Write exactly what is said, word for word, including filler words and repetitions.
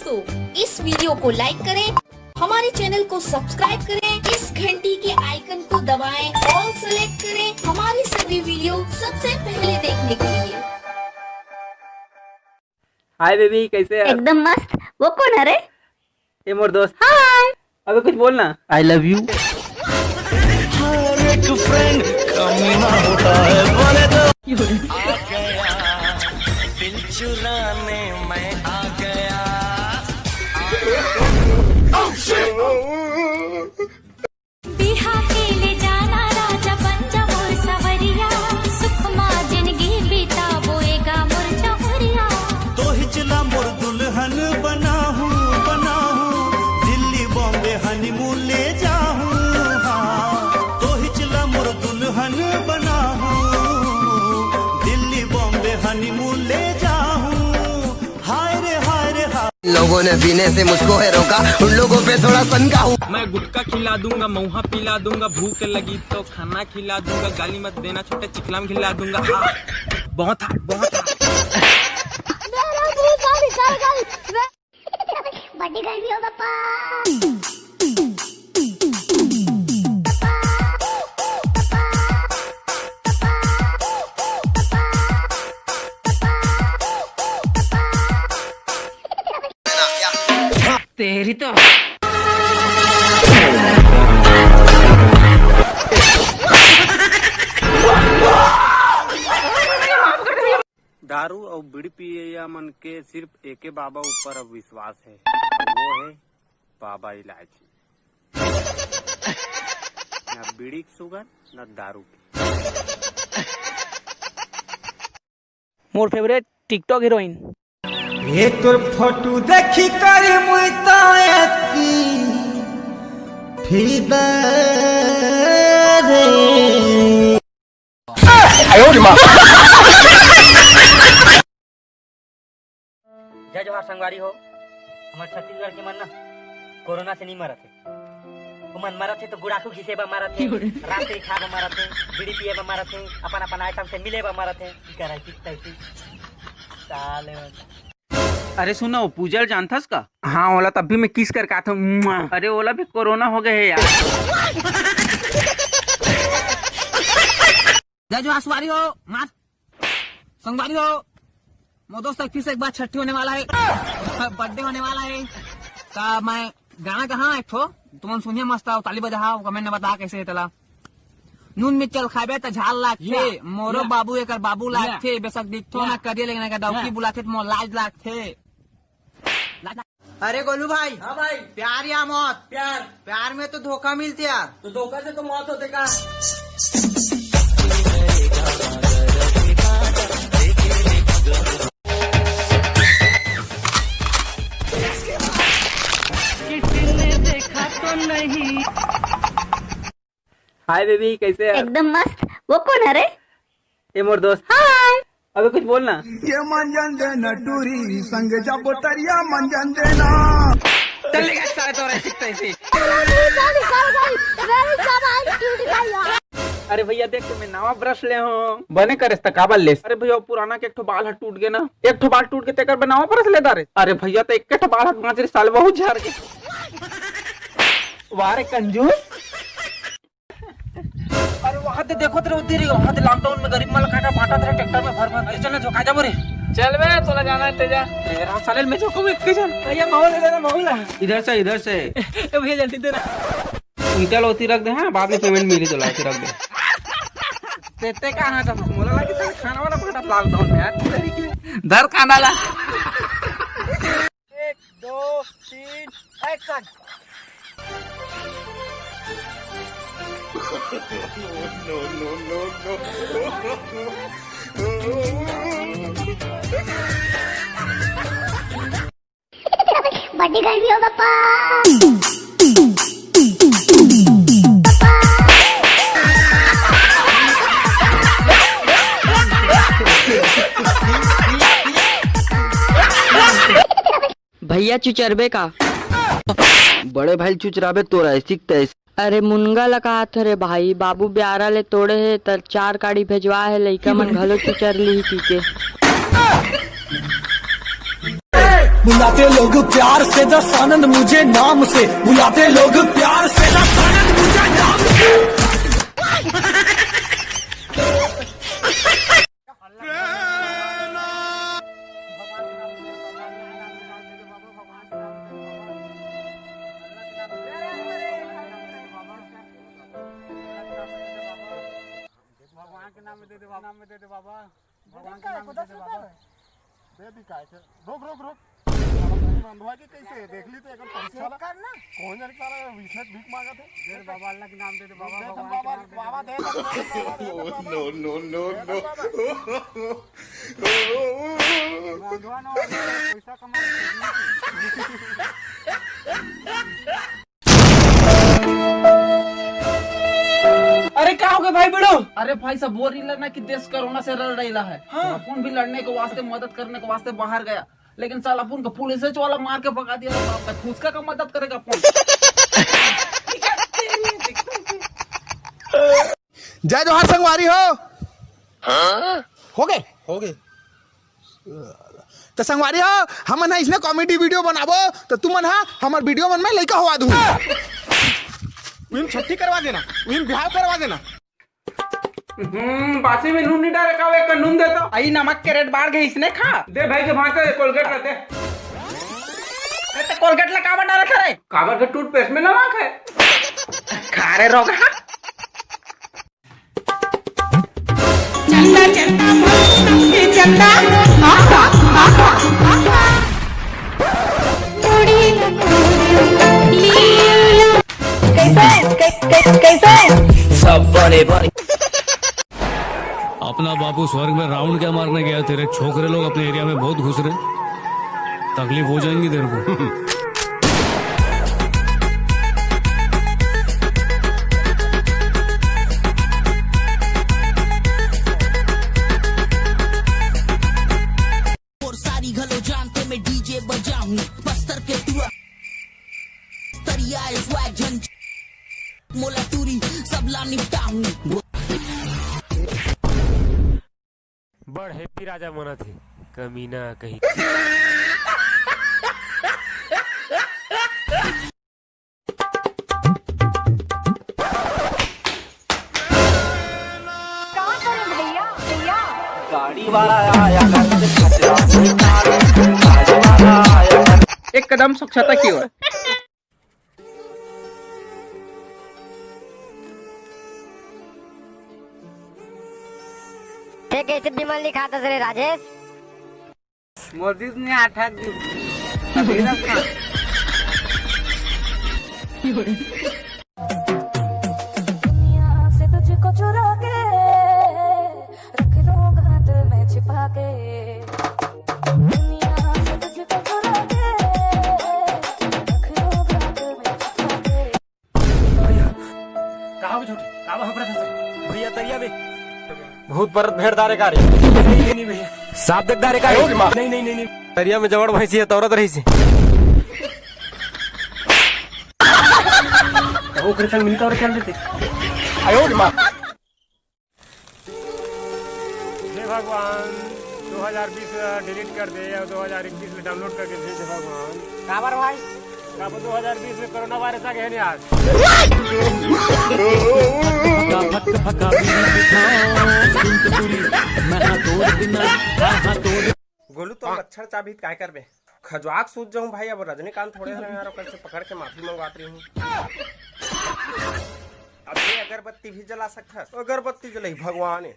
दोस्तों, इस वीडियो को लाइक करें, हमारे चैनल को सब्सक्राइब करें, इस घंटी के आइकन को दबाएं, ऑल सेलेक्ट करें हमारी सभी वीडियो सबसे पहले देखने के लिए। हाय बेबी, कैसे है? एकदम मस्त। वो कौन है रे? ये मोर दोस्त। हाय। अबे कुछ बोल ना। I love you। हर एक फ्रेंड कमीना होता है, बोले तो। आ गया दिल चुराने, मैं आ गया। बिहा के ले जाना राजा, बन जा मोर सवरिया। सुखमा जिंदगी बिताबो एगा मोर चहुरिया। तोहिच ला मोर दुल्हन बनाहूँ, बनाहूँ, दिल्ली बॉम्बे हनीमून ले जाहूँ। हाँ, तोहिच ला मोर दुल्हन बनाहूँ, दिल्ली बॉम्बे हनीमून ले जाहूँ। हाय रे हाय रे हाय। लोगों ने पीने से मुझको है रोका, उन लोगों पे थोड़ा सनका हूँ। मैं गुटखा खिला दूंगा, मऊहा पिला दूंगा, भूख लगी तो खाना खिला दूंगा, गाली मत देना छोटे, चिखलाम खिला दूंगा। आ, बहुत हार्ड, बहुत हार्ड। बड़ी गर्मी हो पापा। तेरी तो। दारू और बीड़ी पियैया मन के सिर्फ एके बाबा ऊपर अब विश्वास है, वो है बाबा इलायची। ना बीड़ी के सुगर, ना दारू के। मोर फेवरेट टिकटॉक हीरोइन। ये तोर फोटो देखी कर मुई तो अति फिदा रे। जय जोहार संगवारी हो। हमर छत्तीसगढ़ के मन ना कोरोना से नहीं मरत है। वो मन मरत है तो गुड़ाखू घिसे बर मरत है, रात के खा बर मरत है, बीड़ी पिए बर मरत है, अपन अपन आइटम से मिले बर मरत है। की करे की तैसी साले मन। अरे सुनो, पूजा ल जानथस का? हाँ, ओला तब भी मैं किस कर का था। अरे ओला भी कोरोना हो गए है यार। जय जोहार संगवारी हो, मार संगवारी हो। मोर दोस्त फिर से एक बार छठी होने वाला है, बर्थडे होने वाला है। तो मैं गाना कहा एक ठो, तुमन सुनिए मस्त, आओ ताली बजाओ, कमेंट में बता कैसे है तला। नून मिर्चल खाबे त झाल लागथे, मोरो बाबू एकर बाबू लागथे, बेशक दिखथो ना करिए लेकिन एकर डौकी बुलाथे त मोर लाज लागथे। अरे गोलू भाई। हाँ भाई। प्यार या मौत? प्यार। प्यार में तो धोखा मिलते यार। तो धोखा से तो मौत होते का? किसी ने देखा तो नहीं। हाय बेबी, कैसे है? एकदम मस्त। वो कौन है रे? ये मोर दोस्त। हाय। अबे कुछ बोल ना। ये मंजन देना टूरी संग जाबो तरिया मंजन देना। चल ले सारे तो ऐसे तैसे। अरे मेरी जान निकल गई, मेरी जबान टूट गई यार। अरे भैया देख, मैं नवा ब्रश ले हूँ। बने करे त काबर लेस? अरे भैया, पुराना के एक ठो बाल ह टूट गए ना, एक ठो बाल टूट के तेकर बनावा ब्रश ले डारे। अरे भैया, तो एक ठो बाल ह बाँच रे साले, बहुत झर के। वाह रे कंजूस। अरे वहां ते देखो तेरे उधर ही, वहां ते लॉकडाउन में गरीब मन ला काटा बांटा तेरे ट्रैक्टर में भर भर। अरे चल ना, झोंका जाबो रे। चल बे, तोला जाना है तेजा। ए राम साले, मैं झोंकू एक के जन। भैया माहौल दे देना, माहौल है। इधर से, इधर से। ए भैया जल्दी दे ना। उनका लोती रख दे, हाँ, बाद में पेमेंट मिली तो लोती रख दे। तेते कहाँ था? मोला लगे तेरे खाना वाला बांटा लॉकडाउन में यार, तेरी की। धर खाना ला। एक, दो, तीन, एक्शन। बड़ी गर्मी हो पापा। भैया चुचरबे का? बड़े भाई चुचराबे तोरा ऐसी तैसी। अरे मुनगा ला कहा थे रे भाई, बाबू ब्यारा ले तोड़े हे त चार काड़ी भेजवा हे, लइका मन घलो चुचर ली पी के। बुलाते लोग प्यार से दस आनंद मुझे नाम से, बुलाते लोग प्यार से दस आनंद मुझे नाम से। भगवान के नाम में दे दे बाबा, भगवान के नाम में दे दे बाबा। दे दी काय के? रोक, रोक, रोक। साला बंधुआ के कैसे? देख ली तो एकर परीक्षा ला। कौन जाने साला विशेष भीख मांगा थे? दे दे बाबा, अल्लाह के नाम दे दे बाबा, दे दे भगवान के बाबा, नाम दे दे बाबा, दे दे, दे दे, दे दे, दे दे। No, no, no, no। बंधुआ ना, पैसा कमा। अरे का हो गया भाई बड़ो? अरे भाई सब बोल रही ना कि देश कोरोना से लड़ रही है। हाँ। तो अपन भी लड़ने के वास्ते, मदद करने के वास्ते बाहर गया, लेकिन साला अपन को पुलिस वाला मार के भगा दिया। बाप का फुसका का मदद करेगा अपन। जय जोहार संगवारी हो। हो गए, हो गए। तो संगवारी हो, हमन ह इसने कॉमेडी वीडियो बनाबो, तो तुमन ह हमर वीडियो मन में लइका होवा दू। उहिम छट्ठी करवा देना, उहिम बिहाव करवा देना। हम्म, बासी में नून नहीं डाले का, एक नून दे तो। आई नमक के रेट बाढ़ गए, इसने खा। दे भाई के भांचा, कोलगेट ला दे। ए, तो कोलगेट ला काबर डाले था रे? काबर के टूथपेस्ट में नमक है। खा रे रोगा। चंदा, चंदा, चंदा। कैसे? कै-, कै-, कैसे? सब बने बने। अपना बापू स्वर्ग में रावण क्या मारने गया? तेरे छोकरे लोग अपने एरिया में बहुत घुस रहे, तकलीफ हो जाएंगी तेरे को। और सारी घलो जानते मैं डीजे बजाऊं, बस्तर के टुआ, तरिया स्वैग झन, मोला टूरी सबला निपटाऊं। बड़ हैप्पी राजा मना थे, कमीना कहीं। गाड़ी वाला आया घर से खतरा से मारो, गाड़ी वाला आया घर। एक कदम स्वच्छता की ओर। ते कैसे विमल नहीं खाता रे राजेश? मोदी ने आठ आठ दिन। दुनिया से तुझको चुरा के रख लूंगा दिल में छिपा के। दुनिया से तुझको चुरा के रख लूंगा दिल में छिपा के। भैया, कहाँ हो छोटे? कहाँ हो अपना फंसा? भैया, तरिया में। भूत परत भेड़ दारे का रे? नहीं, नहीं, नहीं भैया। सांप देख दारे का रे? नहीं, नहीं, नहीं, नहीं। तरिया में जवड़ भैंसी है, तौरत रही सी। तो ओकरे संग मिलता और खेल देते। आयो रे माँ। हे भगवान, दो हज़ार बीस डिलीट कर दे और दो हज़ार इक्कीस में डाउनलोड करके भेज दे भगवान। काबर भाई? काबर दो हज़ार बीस में कोरोना वायरस आ गया है यार। गोलू तो मच्छर चाबी काय करबे? खजुआक सूत जाऊं भाई, अब रजनीकांत थोड़े हरे यार, ओकर से पकड़ के माफी मंगवात रही हूँ। अब ये अगरबत्ती भी जला सकथस, अगरबत्ती जलाई भगवान है।